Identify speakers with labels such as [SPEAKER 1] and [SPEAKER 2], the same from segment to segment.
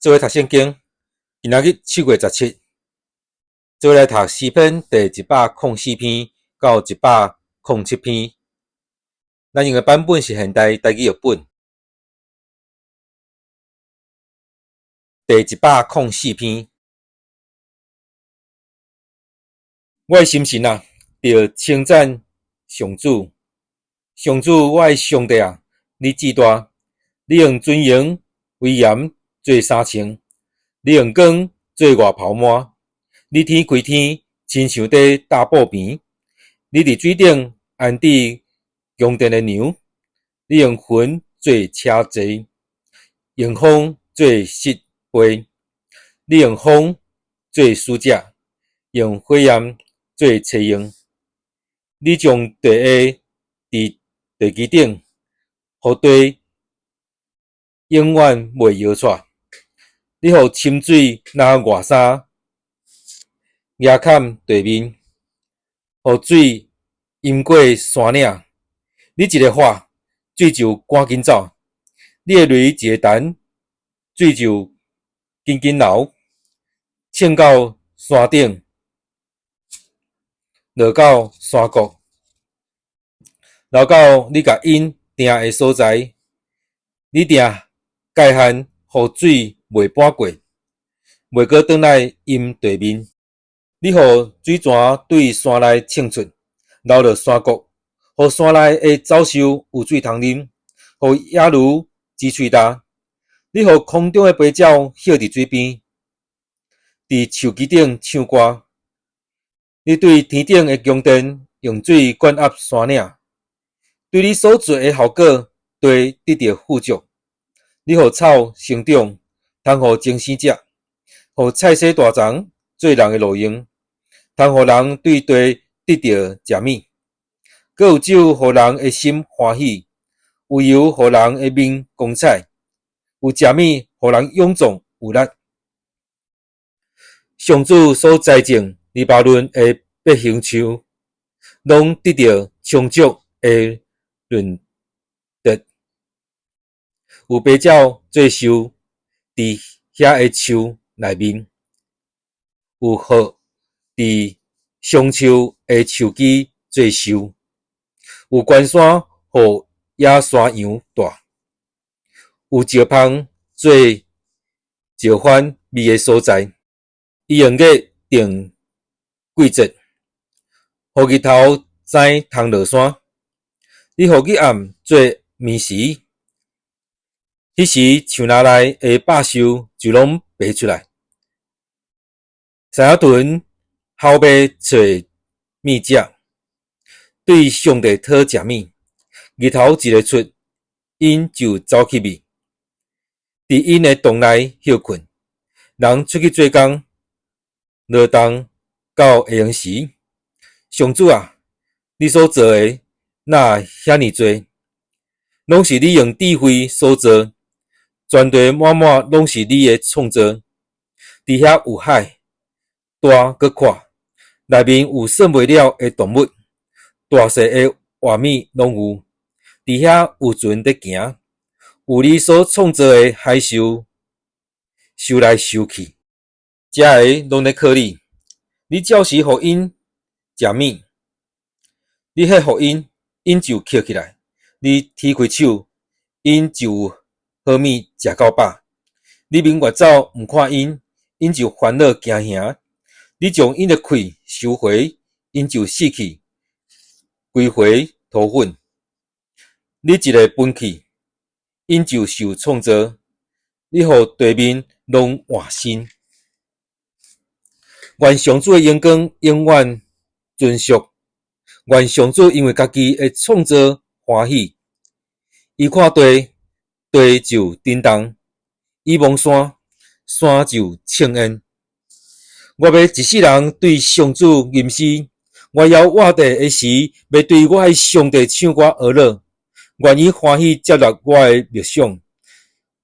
[SPEAKER 1] 做伙讀聖經，今仔日7月17，做伙來讀詩篇第104篇到107篇。咱用的版本是現代台語譯本。第104篇，我的心神啊，著稱讚上主，上主，我的上帝啊，你至大，你用尊榮威嚴做衫穿，你用光做外袍幔，你天開天，親像佇搭布棚，你佇水頂安置宮殿的梁，你用雲做車座，用風做室被，你用風做使者，用火焰做車用，你將地下佇地基頂，予地永遠袂搖掣。你予深水若外衫遮崁地面，予水淹過山嶺。你一个喊，水就趕緊走；你的雷一个彈，水就緊緊流，衝到山頂，落到山谷，流到你共𪜶定的所在。你定界限，予水袂搬過，袂閣轉來淹地面。你予水泉對山內衝出，流落山谷，予山內的走獸有水通啉，予野驢止喙焦。你予空中的飛鳥歇佇水邊，佇樹枝頂唱歌。你對天頂的宮殿用水灌壓山嶺，對你所做的效果，地得著富足。你予草生長，通予精生食，予菜細大叢做人的路用，通予人對地得著食物。閣有酒予人的心歡喜，有油予人的面光彩，有食物予人勇壯有力。上主所栽種黎巴嫩的白杏樹，攏得著充足的潤澤。有白鳥做岫，佇遐的樹內面；有鶴佇松樹的樹枝做岫；有關山予野山羊蹛；有石縫做石番覓的所在。伊用月定季節，予日頭知通落山。你予日暗做暝時，彼時樹林內的百獸就攏爬出來。山仔豚吼欲揣物食，對上帝討食物。日頭一个出，𪜶就走去覓，佇𪜶的洞內歇睏。人出去做工，勞動到下昏時。上主啊，你所造的哪會遐爾濟？攏是你用智慧所造，全地滿滿攏是你的創造。佇遐有海，大閣闊，內面有算袂了的動物，大細的活物攏有。佇遐有船佇行，有你所創造的海獸，游來游去，這个攏咧靠你。你照時予𪜶食物，你彼予𪜶，𪜶就抾起來；你提開手，𪜶就有好物食到飽。你明月走毋看𪜶，𪜶就煩惱驚惶。你將𪜶的氣收回，𪜶就死去，歸回塗粉。你一个噴氣，𪜶就受創造。你予地面攏換新。願上主的榮光永遠存續。願上主因為家己的創造歡喜。伊看地，地就震動；伊望山，山就衝煙。我欲一世人對上主吟詩，我猶活著的時，欲對我的上帝唱歌呵咾。願伊歡喜接納我的默想，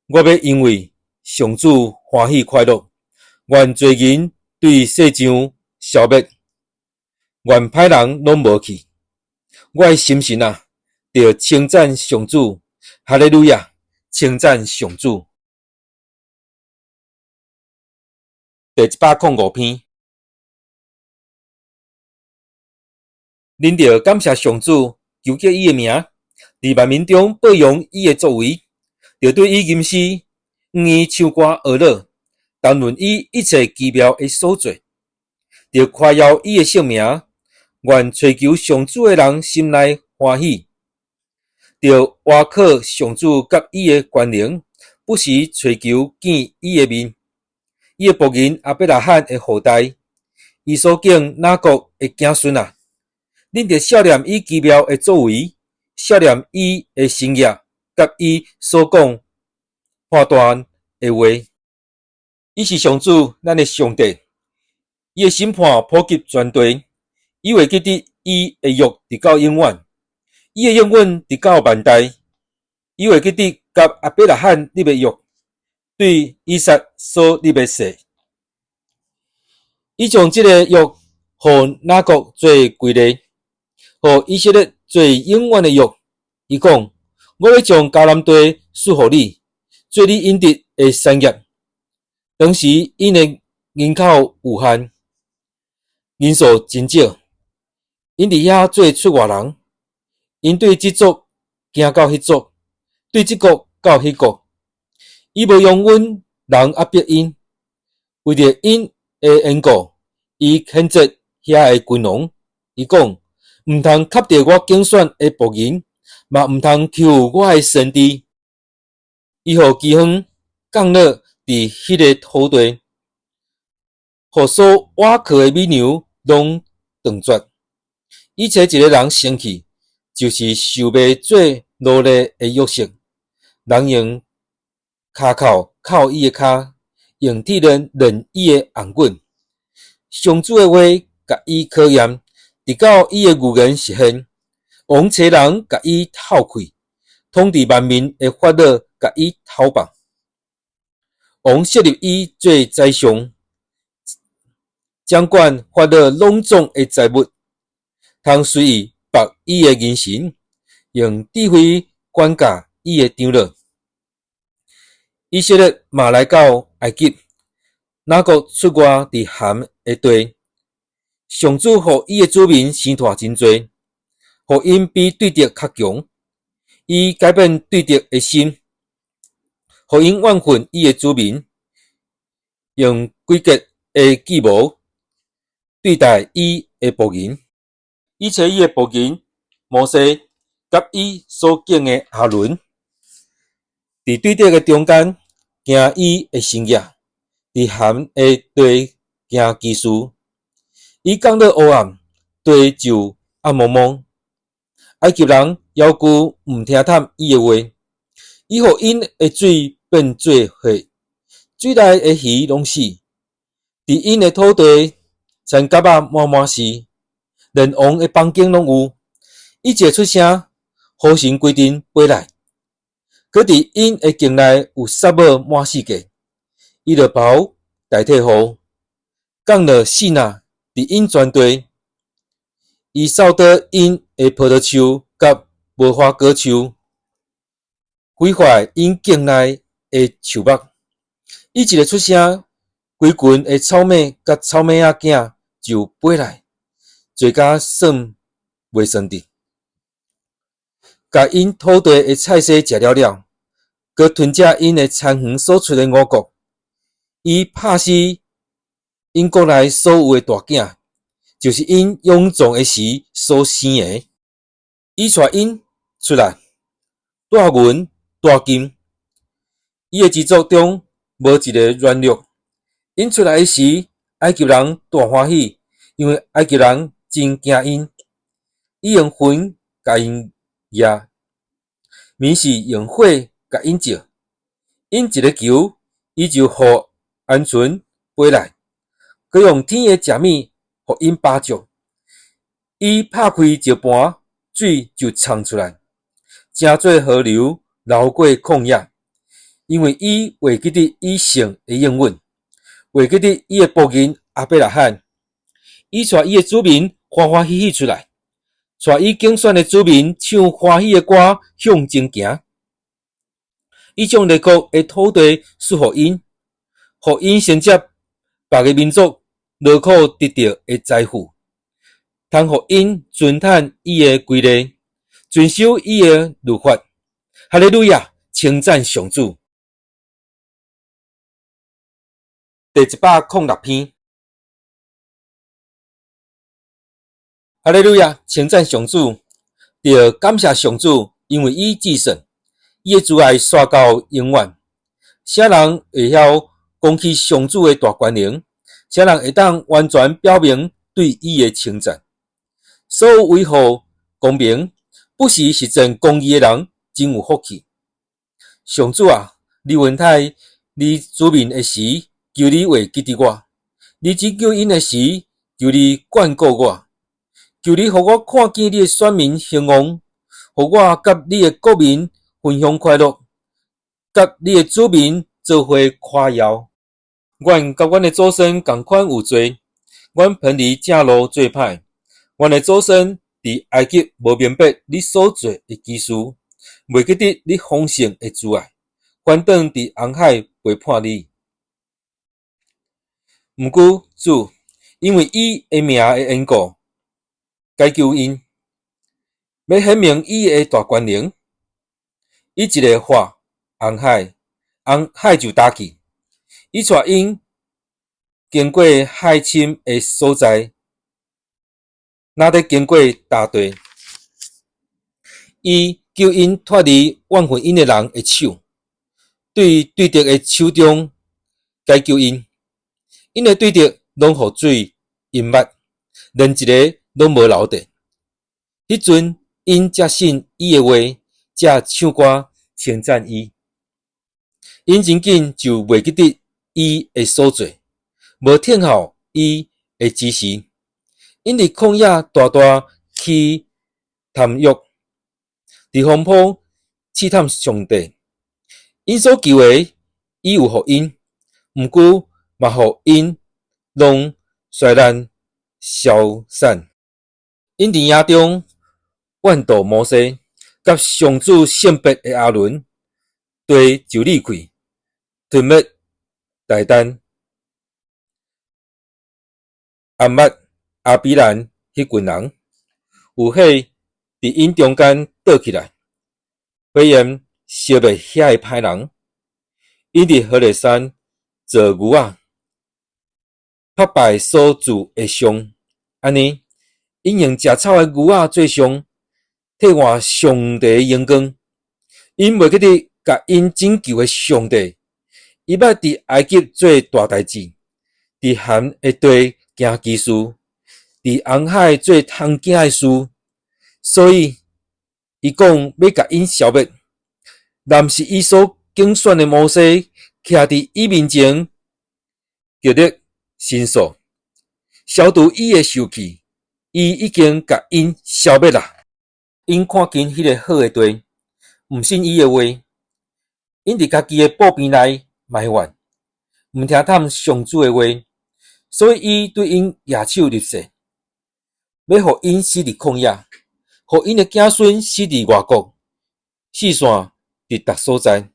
[SPEAKER 1] 我欲因為上主歡喜快樂。願罪人對世上消滅，願歹人攏無去。我的心神啊，著稱讚上主，哈利路亞，稱讚上主。第105篇。恁著感謝上主，求叫伊的名，佇萬民中報揚伊的作為，著對伊吟詩，向伊唱歌呵樂，談論伊一切奇妙的所做，著誇耀伊的聖名。願揣求上主的人心內歡喜，著倚靠上主佮伊的權能，不時揣求見伊的面。伊的僕人亞伯拉罕的後代，伊所揀雅各的子孫啊！恁著數念伊奇妙的作為，數念伊的神業，佮伊所講判斷的話。伊是上主，咱的上帝，伊的審判普及全地。伊會記得伊的約直到永遠，伊的應允直到萬代。伊會記得佮亞伯拉罕立的約，對以撒所立的誓。伊將這个約予雅各做規例，予以色列做永遠的約。伊講：我欲將迦南地賜予你，做你應得的產業。當時𪜶的人口有限，人數真少。𪜶佇遐做出外人，𪜶對這族行到彼族，對這國到彼國。伊無容忍人壓迫𪜶，為著𪜶的緣故，伊譴責遐的君王。伊講：毋通磕著我揀選的僕人，嘛毋通欺負我的先知。伊予饑荒降落佇彼个土地，予所倚靠的美牛攏斷絕。伊揣一个人生去，就是受賣做奴隸的約瑟。人用跤銬銬伊的跤，用鐵鏈鏈伊的頷頸。上主的話共伊考驗，直到伊的預言實現。王揣人共伊透氣，統治萬民的法老共伊偷放。王設立伊做宰相，掌管法老攏總的財物。通隨意縛伊的銀繩，用智慧管教伊的長老。以色列嘛來到埃及，雅各出外佇含的地。上主予伊的子民生湠真濟，予𪜶比對敵較強。伊改變對敵的心，予𪜶怨恨伊的子民，用詭計的計謀對待伊的僕人。伊揣伊的僕人摩西，佮伊所揀的亞倫，佇對敵的中間行伊的神蹟，佇含的地行奇事。伊降落黑暗，地就暗濛濛。埃及人猶舊毋聽探伊的話，伊予𪜶的水變做血，水內的魚攏死。佇𪜶的土地，田蛤仔滿滿是。連王的房間攏有。伊一个出聲，雨神規陣飛來，閣佇𪜶的境內有沙漠滿四界。伊就雹代替雨，降落爍爁佇𪜶全地。伊掃倒𪜶的葡萄樹佮無花果樹，毀壞𪜶境內的樹木。伊一个出聲，規群的草馬佮草馬仔囝就飛來。濟甲算袂算得，共𪜶土地的菜蔬食了了，閣吞食𪜶的田園所出的五穀。伊拍死𪜶國內所有的大囝，就是𪜶勇壯的時所生的。伊帶𪜶出來，帶銀帶金，伊的支族中無一个軟弱。𪜶出來的時，埃及人大歡喜，因為埃及人真驚𪜶。伊用雲共𪜶攑，暝時用火共𪜶照。𪜶一个求，伊就予鵪鶉飛來，閣用天的食物予𪜶飽足。伊拍開石盤，水就衝出來，成做河流流過曠野。因為伊會記得伊聖的應允，會記得伊的僕人亞伯拉罕。伊帶伊的子民歡歡喜喜出來，帶伊揀選的子民唱歡喜的歌向前行。伊將列國的土地賜予𪜶，予𪜶承接別个民族勞苦得著的財富，通予𪜶遵趁伊的規例，遵守伊的律法。哈利路亞，稱讚上主。第106篇。哈利路亞，稱讚上主。著感謝上主，因為伊至聖，伊的慈愛續到永遠。啥人會曉講起上主的大權能？啥人會當完全表明對伊的稱讚？所有維護公平、不時實踐公義的人，真有福氣。上主啊，你恩待你子民的時，求你會記得我；你拯救𪜶的時，求你眷顧我。求你予我看見你的選民興旺，予我佮你的國民分享快樂，佮你的子民做伙誇耀。阮佮阮的祖先仝款有罪，阮偏離正路做歹。阮的祖先佇埃及無明白你所做的奇事，袂記得你豐盛的慈愛，反轉佇紅海背叛你。毋過主，因為伊的名的緣故，解救𪜶，欲顯明伊的大權能。伊一个喝紅海，紅海就焦去。伊帶𪜶經過海深的所在，若咧經過乾地。伊救𪜶脫離怨恨𪜶的人的手，對對敵的手中解救𪜶。𪜶的對敵攏予水淹沒，連一个攏無留低。彼陣𪜶才信伊的話，才唱歌稱讚伊。𪜶真緊就袂記得伊的所做，無聽候伊的指示。𪜶佇曠野大大起貪欲，佇風波試探上帝。𪜶所求的，伊有予𪜶，毋過嘛予𪜶攏衰爛消散。𪜶佇營中怨妒摩西，佮上主聖別的亞倫，地就裂開，吞滅大丹、暗抹、亞比蘭彼群人，有火佇𪜶中間倒起來，火焰燒滅遐个歹人。𪜶佇何烈山造牛仔，拍敗所鑄的像，按呢，𪜶用食草的牛仔做像，替換上帝的榮光。𪜶袂記得共𪜶拯救的上帝，伊捌佇埃及做大代誌，佇鹹的地行奇事，佇紅海做通驚的事，所以伊講欲共𪜶消滅。若毋是伊所揀選的摩西，徛佇伊面前，極力申訴，消除伊的受氣，伊已經共𪜶消滅啦。𪜶看見彼个好的地，毋信伊的話，𪜶佇家己的布棚內埋怨，毋聽探上主的話，所以伊對𪜶舉手立誓，欲予𪜶死佇曠野，予𪜶的子孫死佇外國，四散佇逐所在。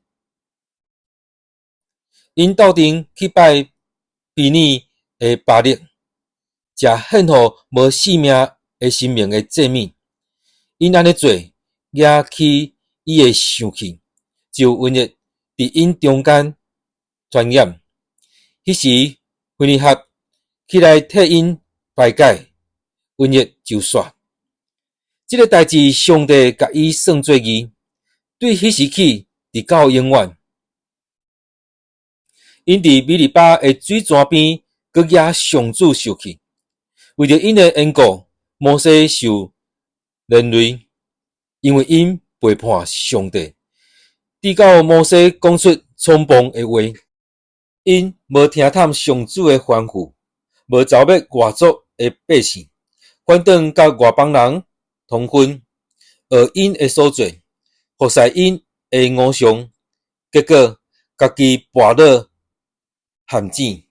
[SPEAKER 1] 𪜶鬥陣去拜毗珥的巴力，食獻予無性命的神明的祭物。𪜶按呢做，惹起伊的生氣，就瘟疫佇𪜶中間傳染。彼時，非尼哈起來替𪜶排解，瘟疫就煞。這个代誌，上帝共伊算做義，對彼時起，直到永遠。𪜶佇米利巴的水泉邊，閣惹上主受氣，為著𪜶的緣故，摩西受連累，因為𪜶背叛上帝。直到摩西講出衝動的話，𪜶無聽探上主的吩咐，無剿滅外族的百姓，反轉佮外邦人通婚，學𪜶的所做，服侍𪜶的偶像，結果家己跋落陷阱。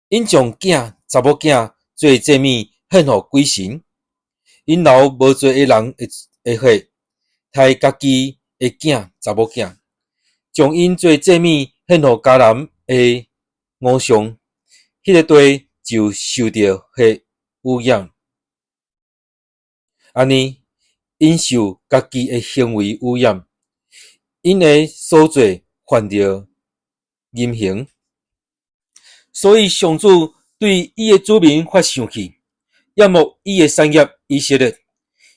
[SPEAKER 1] 𪜶將囝查某囝做祭物獻予鬼神，𪜶流無罪的人的血，刣家己的囝查某囝，將𪜶做祭物獻予迦南的偶像。彼个地就受著血污染。按呢，𪜶受家己的行為污染，𪜶的所做犯著淫行。所以上主對伊的子民發生氣，厭惡伊的產業以色列，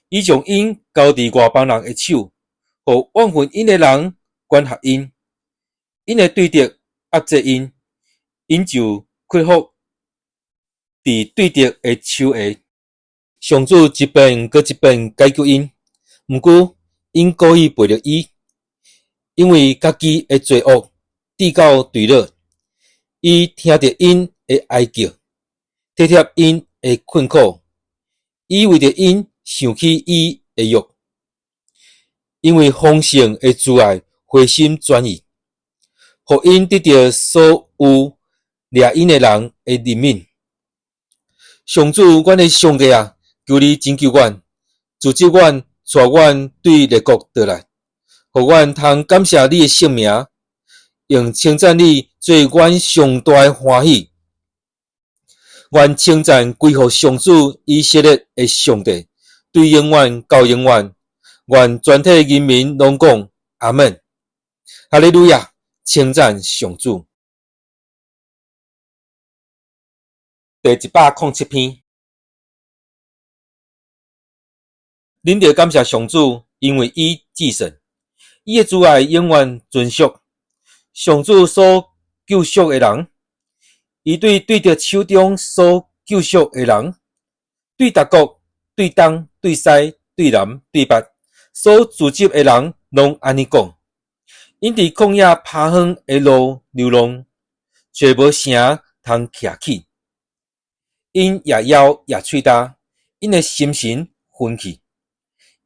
[SPEAKER 1] 伊將𪜶交佇外邦人的手，予怨恨𪜶的人管轄𪜶，𪜶的對敵壓制𪜶，𪜶就屈服佇對敵的手下。上主一遍閣一遍解救𪜶，毋過𪜶故意背著伊，因為家己的罪惡至到墜落。伊聽著𪜶的哀叫，體貼𪜶的困苦，伊為著𪜶想起伊的約，因為豐盛的慈愛回心轉意，予𪜶得著所有掠𪜶的人的憐憫。上主，阮的上帝啊，求你拯救阮，組織阮，帶阮對列國倒來，予阮通感謝你的聖名，用稱讚你做阮上大的歡喜。願稱讚歸予上主以色列的上帝，對永遠到永遠。願全體人民攏講阿們，哈利路亞，稱讚上主。第107篇，恁著感謝上主，因為伊至聖，伊的慈愛永遠存續。上主所救贖的人，伊對對敵手中所救贖的人，對逐國、對東、對西、對南、對北所聚集的人，攏按呢講。𪜶佇曠野拋荒的路流浪，揣無城通徛起。𪜶掖腰掖喙焦，𪜶的心神昏去。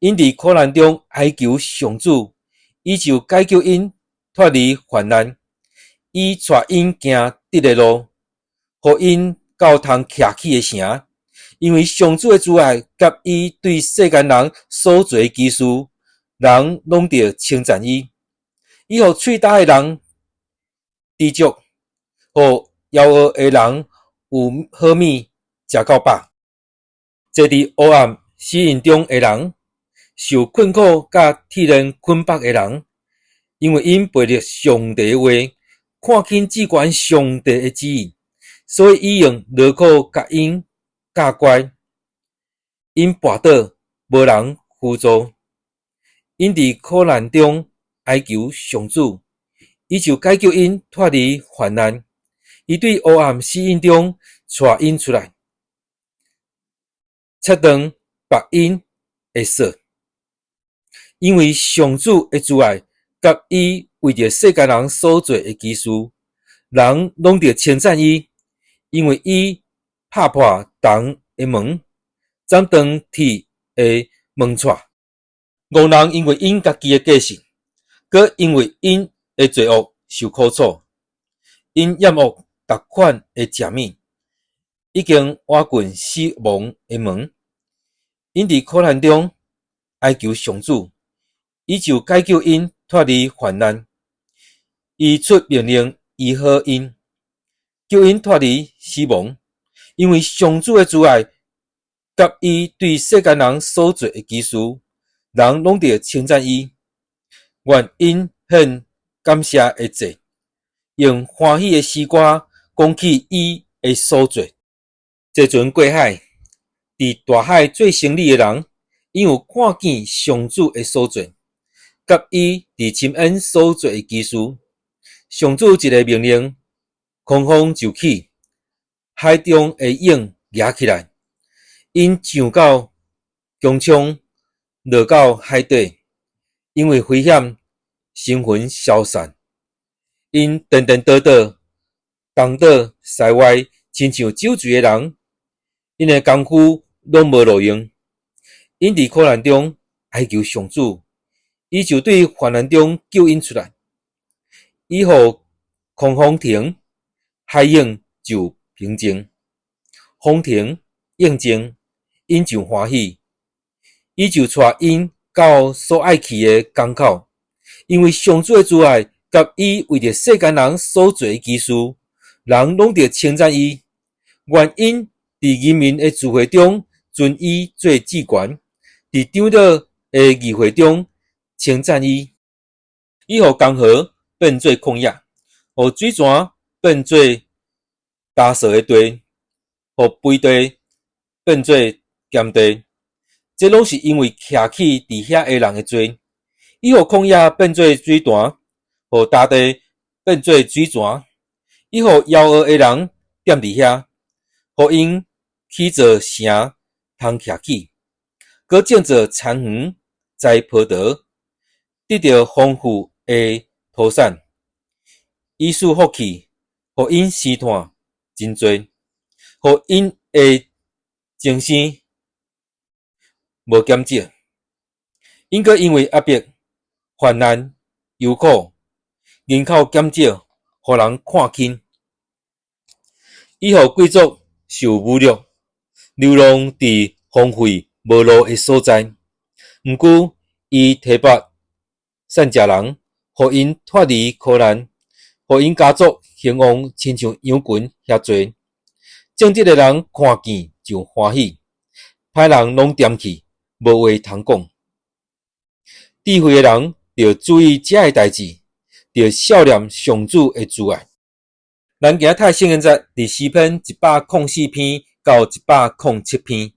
[SPEAKER 1] 𪜶佇苦難中哀求上主，伊就解救𪜶脫離患難。伊帶𪜶行直的路，予𪜶到通徛起的城。因為上主的慈愛佮伊對世間人所做的奇事，人攏著稱讚伊。伊予喙焦的人知足，予枵餓的人有好物食到飽。坐佇黑暗死蔭中的人，受困苦佮鐵鏈捆縛的人，因為𪜶背著上帝的話，看輕至懸上帝的旨意，所以伊用勞苦共𪜶教乖。𪜶跋倒，無人扶助。𪜶佇苦難中哀求上主，伊就解救𪜶脫離患難。伊對黑暗死蔭中帶𪜶出來，切斷縛𪜶的索。因為上主的慈愛佮伊為著世間人所做的奇事，人攏著稱讚伊，因為伊拍破銅的門，斬斷鐵的門掣。戇人因為𪜶家己的過失，閣因為𪜶的罪惡受苦楚。𪜶厭惡逐款的食物，已經倚近死亡的門。𪜶佇苦難中哀求上主，伊就解救𪜶脫離患難。伊出命令醫好𪜶，救𪜶脫離死亡。因為上主的慈愛佮伊對世間人所做的奇事，人攏著稱讚伊。願𪜶獻感謝的祭，用歡喜的詩歌講起伊的所作。坐船過海，佇大海做生理的人，𪜶有看見上主的所作，佮伊佇深淵所做的奇事。上主一个命令，狂風就起，海中的湧夯起來，𪜶上到穹蒼，落到海底，因為危險，神魂消散。𪜶顛顛倒倒，東倒西歪，親像酒醉的人。𪜶的工夫攏無路用。𪜶佇苦難中哀求上主，伊就對患難中救𪜶出來。伊予狂風停，海湧就平靜；風停，湧靜，𪜶就歡喜。伊就帶𪜶到所愛去的港口，因為上主的慈愛佮伊為著世間人所做的奇事，人攏著稱讚伊。願𪜶佇人民的聚會中尊伊做至懸，佇長老的議會中稱讚伊。伊予江河變做曠野，予水泉變做乾燥的地，予肥地變做鹹地。這攏是因為徛起佇遐的人的罪。伊予曠野變做水潭，予乾地變做水泉。伊予枵餓的人踮佇遐，予𪜶起座城通徛起，閣種做田園，栽葡萄，得著豐富的土產。伊賜福氣，予𪜶生湠真濟，予𪜶的增生無減少。𪜶閣因為壓迫、患難、憂苦，人口減少，予人看輕。伊予貴族受侮辱，流浪佇荒廢無路的所在。毋過，伊提拔散食人，予𪜶脫離苦難，予𪜶家族興旺，親像羊群遐濟。正直的人看見就歡喜，歹人攏恬去，無話通講。智慧的人著注意這个代誌，著數念上主的慈愛。咱今仔讀聖經節佇詩篇104篇到107篇。